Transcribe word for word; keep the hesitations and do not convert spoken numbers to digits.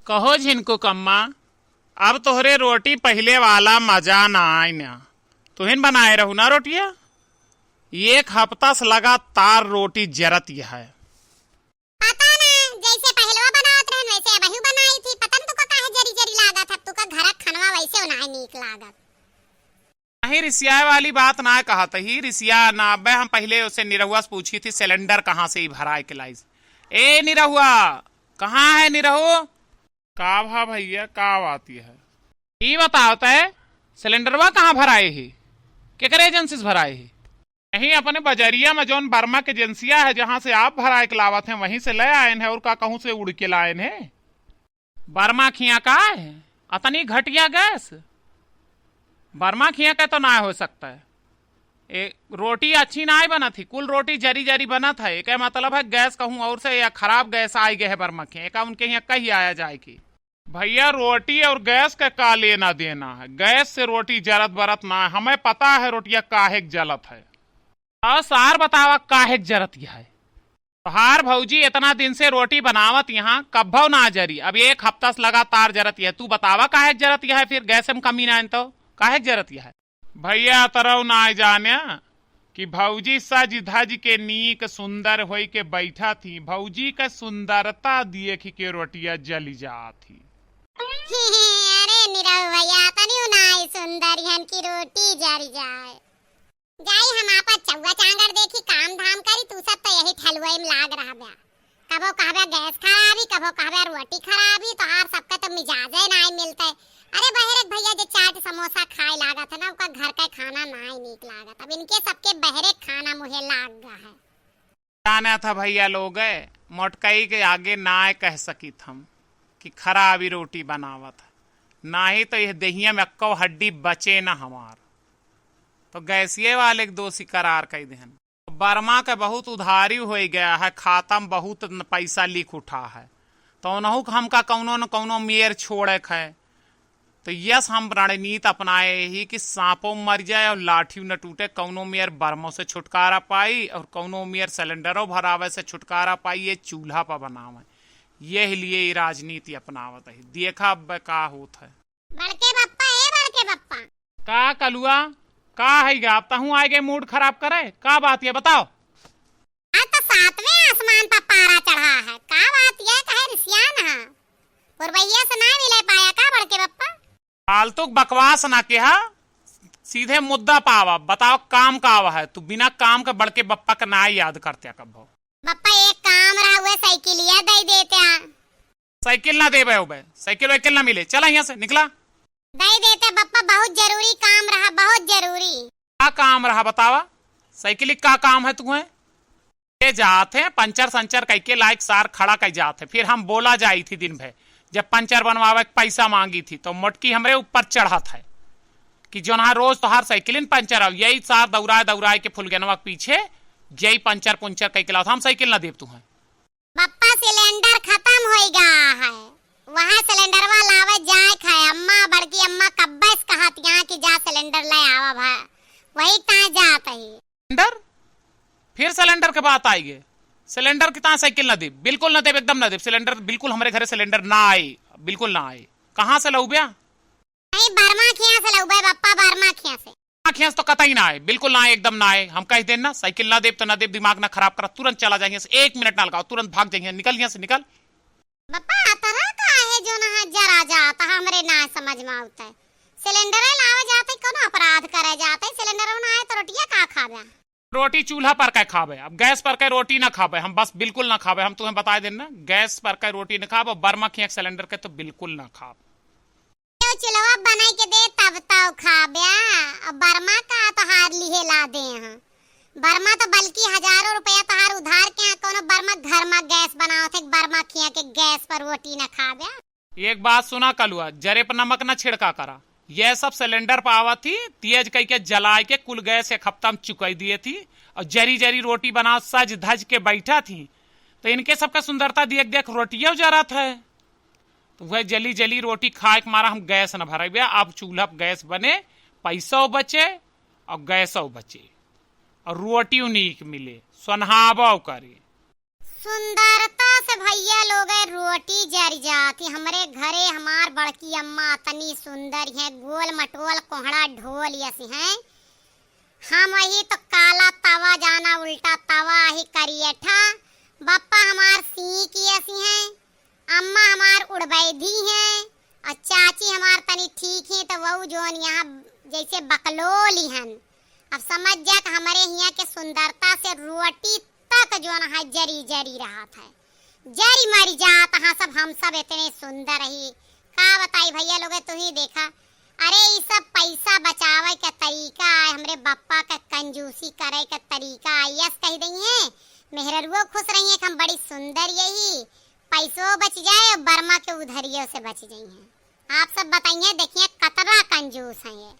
कहो झिनकू कम्मा, अब तोहरे रोटी पहिले वाला मजा ना आइन। तुहिन बनाए रहू ना रोटिया? एक हफ्ता से लगातार रोटी जरत ही है। पता ना, जैसे पहिलवा बनावत रहन, वैसे अबहियो बनाई थी। पता ना तुका काहे जरी जरी लागत है, तुका घर का खनवा वैसे उनाई नीक लागत। नहीं, रिसियाए वाली बात ना कहत ही, रिसिया ना। अबे हम पहिले उसे निरहुआ से पूछी थी, सिलेंडर कहाँ से ही भराए के लाइस। ए निरहुआ, कहाँ है निरहु? का भा भैया, का बात यह है? ई बताओ तय, सिलेंडरवा कहाँ भराए ही? केकरे एजेंसी से भराए ही? यहीं अपने बजरिया में जौन बर्मा के एजेंसिया है, जहाँ से आप भराए के लावत हैं, वहीं से ले आएन है। और का कहूँ से उड़ के लाएन है? बर्मा खिया का है अतनी घटिया गैस? बर्मा खिया का तो ना हो सकता है। ए, रोटी अच्छी ना बनत ही, कुल रोटी जरी जरी बनत है। एका मतलब है गैस कहूँ और से या खराब गैस आई गए है बर्मा खिया। एका उनके यहाँ कही आया जाए कि भैया, रोटी और गैस का का लेना देना है? गैस से रोटी जरत बरत ना है, हमें पता है रोटिया काहे के जलत है। और सार बतावा काहे के जरत यह है? तोहार भौजी इतना दिन से रोटी बनावत यहाँ, कब्भौ ना जरी, अब एक हफ्ता से लगातार जरत यह। तू बतावा काहे के जरत यह है? फिर गैस में कमी ना है तो काहे के जरत यह है? भैया, तरौ ना जाने कि भौजी सज धज के नीक सुंदर होई के बैठा थी, भौजी के सुंदरता देख के रोटिया जली जात ही। अरे निरहु भैया, तनियो नाई सुंदर हन की रोटी जरी जाए। जाई हम आपा चौवा चांगर देखी, काम धाम करी, तू सब तो यही ठलुआई में लाग रहब्या। कबो कहब्या गैस खराबी, कबो कहब्या रोटी खराबी, तोहार सबके तो मिजाजे नाई मिलते। अरे बहरे के भैया जे चाट समोसा खाए लागत है ना, ओका घर का खाना नाई नीक लागत। अब इनके सबके बहरे खाना मुहे लाग गा है। जाना था भैया लोग, मोटकई के आगे नाय कह सकित हम कि खराबी रोटी बनावत है, नाही तो यह देहिया में अक्को हड्डी बचे ना हमार। तो गैसिये वाले के दोषी करार कई देहन। बर्मा के बहुत उधारी होइ गया है, खाता में बहुत न-, पैसा लिख उठा है, तो उनहू के हमका कौनो न कौनो मेर छोड़े के है। तो यस, हम रणनीति अपनाए ही कि सांपो मर जाए और लाठियो न टूटे, कौनो मेर बर्मो से छुटकारा पाई और कौनो मेर सिलेंडरो भरावे से छुटकारा पाई, ये चूल्हा पर बनावे। यही लिए ये राजनीति अपनावत है। देखा अब का होत है। बड़के बप्पा, ए बड़के बप्पा। का कलुआ, का है गा? अब तहूँ आए गए मूड खराब करे, का बात ये बताओ? आज तो सातवें आसमान पर पारा चढ़ा है, का बात ये कहे रिसियान है? पुरवैया से ना मिले पाया का बड़के बप्पा? फालतू बकवास ना किहा, सीधे मुद्दा पावा, बताओ काम का आवा है? तू बिना काम के बड़के बप्पा के ना याद करत्या कब्बो। बप्पा एक काम रहा हुए साइकिलिया दे देत्या। साइकिल ना देबे होबे, साइकिल वाइकिल ना मिले, चला यहाँ से निकला। दे देत्या बप्पा, बहुत जरूरी काम रहा, बहुत जरूरी। का काम रहा बतावा? साइकिल का काम है तुम्हें? ये जात है पंचर संचर कह के लाइक सार खड़ा कह जात है, फिर हम बोला जाई थी दिन भर, जब पंचर बनवावे के पैसा मांगी थी तो मोटकी हमरे ऊपर चढ़त है कि जोनहा रोज तोहार साइकिल पंचर आओ, यही सार दौड़ाए दौड़ाए के फुलगेनवा के पीछे जई पंचर पुंचर कह के लाओ, हम साइकिल ना देब तुम्हें। बप्पा सिलेंडर खतम होई गा है, वहाँ सिलेंडरवा लावे जाए खाए। अम्मा, बड़की अम्मा कब्बे से कहत यहाँ कि जा सिलेंडर ले आवा भा, वही ताए जात ही। सिलेंडर? फिर सिलेंडर के बात आई गे। सिलेंडर की ताए साइकिल ना देब, बिल्कुल ना देब, एकदम ना देब। सिलेंडर बिल्कुल हमरे घरे सिलेंडर ना आए, बिल्कुल ना आए। कहाँ से लउब्या? नहीं, बर्मा खिया से लउबे बप्पा, बर्मा खिया से। बर्मा खिया से तो कतई ना आए, बिल्कुल ना आए, एकदम ना आए। हम कह देन ना, साइकिल ना देब तो ना देब, दिमाग ना खराब करा, तुरंत चला जाइए से, एक मिनट ना लगाओ, तुरंत भाग जाइए, निकल यहाँ से, निकल। बप्पा, अतरा का है जो ना जरा जात, हमरे ना समझ में आवत है। सिलेंडर लावे जाते, कोनो अपराध करे जाते, सिलेंडर ना आए तो रोटिया का खाबे? रोटी चूल्हा पर के खाबे, अब गैस पर के रोटी ना खाबे, हम बस बिल्कुल ना खाबे, हम तुम्हें बताए देन ना, गैस पर के रोटी ना खाब, और बर्मा खिया के सिलेंडर के तो बिल्कुल ना खाब। तो चूल्हा बनाई के दे तब तो खाब्या, अब बर्मा का तोहार लिहे ला दे हैं। बर्मा तो बल्कि हजारों रुपया तोहार उधार के हैं, कोनो बर्मा घर में गैस बनावत है, बर्मा खिया के गैस पर रोटी ना खाब्या। एक बात सुना कलुआ, जरे पर नमक ना छिड़का करा। यह सब सिलेंडर पर आवत थी, तेज कई के जलाए के कुल गैस एक हफ्ता में चुकाई दिए थी, और जरी जरी रोटी बनाओ, सज धज के बैठा थी, तो इनके सबका सुंदरता देख देख रोटियों जरत है। तो वह जली जली रोटी खाए के मारा हम गैस न भरबे। अब चूल्हा पर गैस बने, पैसो बचे और गैसो बचे और रोटियों नीक मिले, सोनहाबो करे। सुंदरता से भइया लोग रोटी जरि जात ही। हमरे घरे हमार बड़की अम्मा अतनी सुंदर हैं, गोल मटोल कोहड़ा ढोल यस हैं। हम ही तो काला तवा जाना उल्टा तवा ही करियठा। बप्पा हमार सींक यस हैं, अम्मा हमार उड़बैधी हैं, और चाची हमार तनी ठीक हैं, तो वहू जोन यहाँ जैसे बकलोली हन। अब समझ जा कि हमरे हियाँ के सुंदरता से रोटी तक जोन है जरी जरी रहत है, जरी मरी जात हाँ सब, हम सब इतने सुंदर ही। का बताई भइया लोगे, तू ही देखा। अरे ई सब पैसा बचावे के तरीका है, हमरे बप्पा के कंजूसी करे के तरीका है। यस कहि दइहैं, मेहररुओ खुश रहिहैं कि हम बड़ी सुंदर यही, पैसो बचि जाए और बर्मा के उधरियो से बचि जइहैं। आप सब बताइए, देखिए कतरा कंजूस हैं ये।